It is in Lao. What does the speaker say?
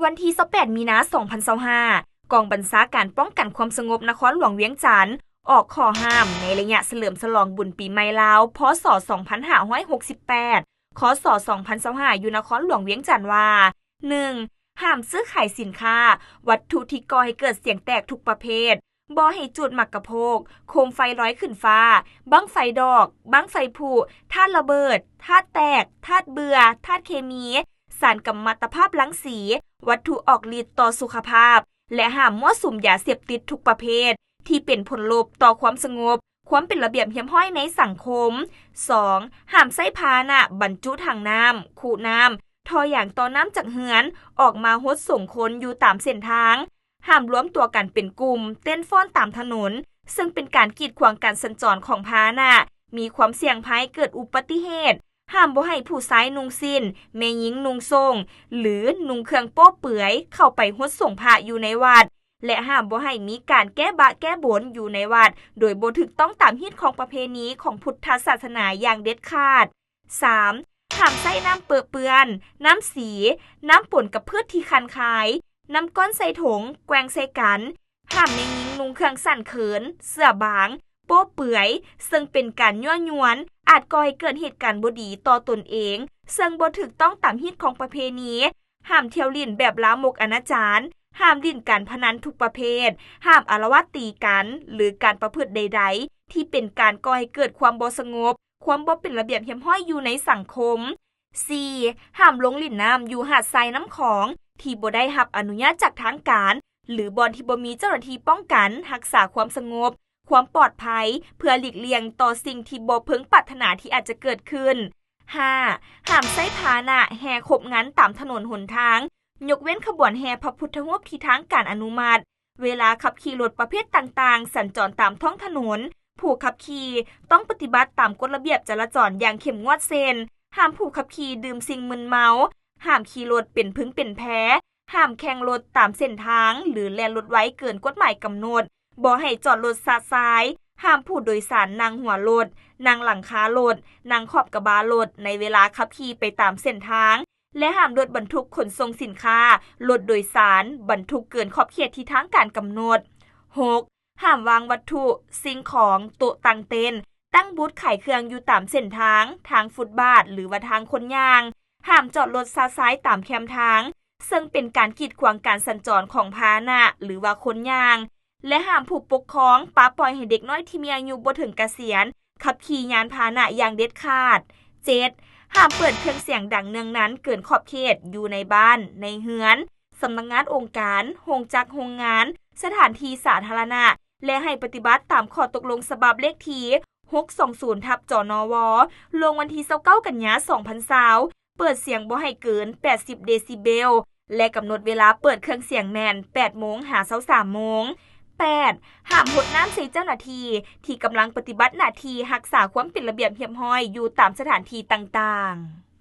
ວັນທີຊາວແປດ ມີນາ ສອງພັນຊາວຫ້າ ກອງບັນຊາການປ້ອງກັນຄວາມສະຫງົບນະຄອນຫຼວງວຽງຈັນ ອອກຂໍ້ຫ້າມໃນໄລຍະສະເຫຼີມສະຫຼອງບຸນປີໃໝ່ລາວ ພ.ສ. ສອງພັນຫ້າຮ້ອຍຫົກສິບແປດ ຄ.ສ. ສອງພັນຊາວຫ້າ ຢູ່ນະຄອນຫຼວງວຽງຈັນວ່າ ໜຶ່ງ ຫ້າມຊື້ຂາຍສິນຄ້າ, ວັດຖຸທີ່ກໍ່ໃຫ້ເກີດສຽງແຕກທຸກປະເພດ, ບໍ່ໃຫ້ຈູດໝາກກະໂພກ, ໂຄມໄຟລອຍຂຶ້ນຟ້າ, ບັ້ງໄຟດອກ, ບັ້ງໄຟຜຸ, ທາດລະເບີດ, ທາດແຕກ, ທາດເບື່ອ, ທາດເຄມີ, ສານກຳມັດຕະພາບລັງສີ, ວັດຖຸອອກລິດຕໍ່ສຸຂະພາບ ແລະ ຫ້າມມົ້ວສຸມຢາເສບຕິດທຸກປະເພດ ທີ່ເປັນຜົນລົບຕໍ່ຄວາມສະຫງົບ, ຄວາມເປັນລະບຽບຮຽບຮ້ອຍໃນສັງຄົມ. ສອງ ຫ້າມໃຊ້ພາຫະນະບັນຈຸຖັງນ້ຳ, ຄຸນ້ຳ, ທໍ່ຢາງຕໍ່ນ້ຳຈາກເຮືອນ ອອກມາຫົດສົງຄົນຢູ່ຕາມເສັ້ນທາງ. ຫ້າມລວມຕົວກັນເປັນກຸ່ມ, ເຕັ້ນຟ້ອນຕາມຖະໜົນ, ເຊິ່ງເປັນການກີດຂວາງການສັນຈອນຂອງພາຫະນະ, ມີຄວາມສ່ຽງໄພເກີດອຸບັດຕິເຫດ. ຫ້າມບໍ່ໃຫ້ຜູ້ຊາຍນຸ່ງສິ້ນ, ແມ່ຍິງນຸ່ງໂສ້ງ ຫຼື ນຸ່ງເຄື່ອງໂປ້ເປືອຍເຂົ້າໄປຫົດສົງພະຢູ່ໃນວັດ ແລະ ຫ້າມບໍ່ໃຫ້ມີການແກ້ບະແກ້ບົນຢູ່ໃນວັດ ໂດຍບໍ່ຖືກຕ້ອງຕາມຮີດຄອງປະເພນີຂອງພຸດທະສາສະໜາຢ່າງເດັດຂາດ. ສາມ ຫ້າມໃຊ້ນ້ຳເປິເປື້ອນ, ນ້ຳສີ, ນ້ຳປົນກັບພືດທີ່ຄັນຄາຍ, ນ້ຳກ້ອນໃສ່ຖົງ, ແກວ່ງໃສ່ກັນ. ຫ້າມແມ່ຍິງນຸ່ງເຄື່ອງສັ້ນເຂີນ, ເສື້ອບາງ, ໂປ້ເປືອຍ, ເຊິ່ງເປັນການຍົວະຍວນ, ອາດກໍ່ໃຫ້ເກີດເຫດການບໍ່ດີຕໍ່ຕົນເອງ, ເຊິ່ງບໍ່ຖືກຕ້ອງຕາມຮີດຄອງປະເພນີ. ຫ້າມທ່ຽວຫຼິ້ນແບບລາມົກອະນາຈານ, ຫ້າມຫຼິ້ນການພະນັນທຸກປະເພດ, ຫ້າມອາລະວາດຕີກັນ ຫຼື ການປະພຶດໃດໆ ທີ່ເປັນການກໍ່ໃຫ້ເກີດຄວາມບໍ່ສະຫງົບ, ຄວາມບໍ່ເປັນລະບຽບຮຽບຮ້ອຍຢູ່ໃນສັງຄົມ. ສີ່ ຫ້າມລົງຫຼິ້ນນ້ຳຢູ່ຫາດຊາຍນ້ຳຂອງ ທີ່ບໍ່ໄດ້ຮັບອະນຸຍາດຈາກທາງການ ຫຼື ບ່ອນທີ່ບໍ່ມີເຈົ້າໜ້າທີ່ປ້ອງກັນຮັກສາຄວາມສະຫງົບ, ຄວາມປອດໄພ ເພື່ອຫຼີກລ່ຽງຕໍ່ສິ່ງທີ່ບໍ່ເພິ່ງປາດຖະໜາທີ່ອາດຈະເກີດຂຶ້ນ. ຫ້າ ຫ້າມໃຊ້ພາຫະນະແຫ່ຄົບງັນຕາມຖະໜົນຫົນທາງ, ຍົກເວັ້ນຂະບວນແຫ່ພະພຸດທະຮູບທີ່ທາງການອະນຸມັດ. ເວລາຂັບຂີ່ລົດປະເພດຕ່າງໆ ສັນຈອນຕາມທ້ອງຖະໜົນ, ຜູ້ຂັບຂີ່ຕ້ອງປະຕິບັດຕາມກົດລະບຽບຈະລາຈອນຢ່າງເຂັ້ມງວດ ເຊັ່ນ ຫ້າມຜູ້ຂັບຂີ່ດື່ມສິ່ງມຶນເມົາ, ຫ້າມຂີ່ລົດເປັນພຶງເປັນແພ, ຫ້າມແຂ່ງລົດຕາມເສັ້ນທາງ ຫຼື ແລ່ນລົດໄວເກີນກົດໝາຍກຳນົດ, ບໍ່ໃຫ້ຈອດລົດຊະຊາຍ, ຫ້າມຜູ້ໂດຍສານນັ່ງຫົວລົດ, ນັ່ງຫຼັງຄາລົດ, ນັ່ງຂອບກະບະລົດ ໃນເວລາຂັບຂີ່ໄປຕາມເສັ້ນທາງ ແລະ ຫ້າມລົດບັນທຸກຂົນສົ່ງສິນຄ້າ, ລົດໂດຍສານ ບັນທຸກເກີນຂອບເຂດທີ່ທາງການກຳນົດ. ຫົກ ຫ້າມວາງວັດຖຸ, ສິ່ງຂອງ, ໂຕະຕັ້ງເຕັ້ນ, ຕັ້ງບູດຂາຍເຄື່ອງຢູ່ຕາມເສັ້ນທາງ, ທາງຟຸດບາດ ຫຼືວ່າທາງຄົນຍ່າງ. ຫ້າມຈອດລົດຊະຊາຍຕາມແຄມທາງ, ເຊິ່ງເປັນການກີດຂວາງການສັນຈອນຂອງພາຫະນະ ຫຼືວ່າຄົນຍ່າງ. ແລະ ຫ້າມຜູ້ປົກຄອງປະປ່ອຍໃຫ້ເດັກນ້ອຍທີ່ມີອາຍຸບໍ່ເຖິງກະສຽນ ຂັບຂີ່ຍານພາຫະນະຢ່າງເດັດຂາດ. ເຈັດ ຫ້າມເປີດເຄື່ອງສຽງດັງເນືອງນັນເກີນຂອບເຂດຢູ່ໃນບ້ານ, ໃນເຮືອນ, ສຳນັກງານອົງການ, ໂຮງຈັກໂຮງງານ, ສະຖານທີ່ສາທາລະນະ ແລະ ໃຫ້ປະຕິບັດຕາມຂໍ້ຕົກລົງສະບັບເລກທີຫົກສອງສູນ ທັບ ຈນວ ລົງວັນທີຊາວເກົ້າ ກັນຍາ ສອງພັນຊາວ ເປີດສຽງບໍ່ໃຫ້ເກີນແປດສິບເດຊິເບວ ແລະ ກຳນົດເວລາເປີດເຄື່ອງສຽງແມ່ນແປດໂມງຫາຊາວສາມໂມງ. ແປດ ຫ້າມຫົດນ້ຳໃສ່ເຈົ້າໜ້າທີ່ທີ່ກຳລັງປະຕິບັດໜ້າທີ່ຮັກສາຄວາມເປັນລະບຽບຮຽບຮ້ອຍຢູ່ຕາມສະຖານທີ່ຕ່າງໆ.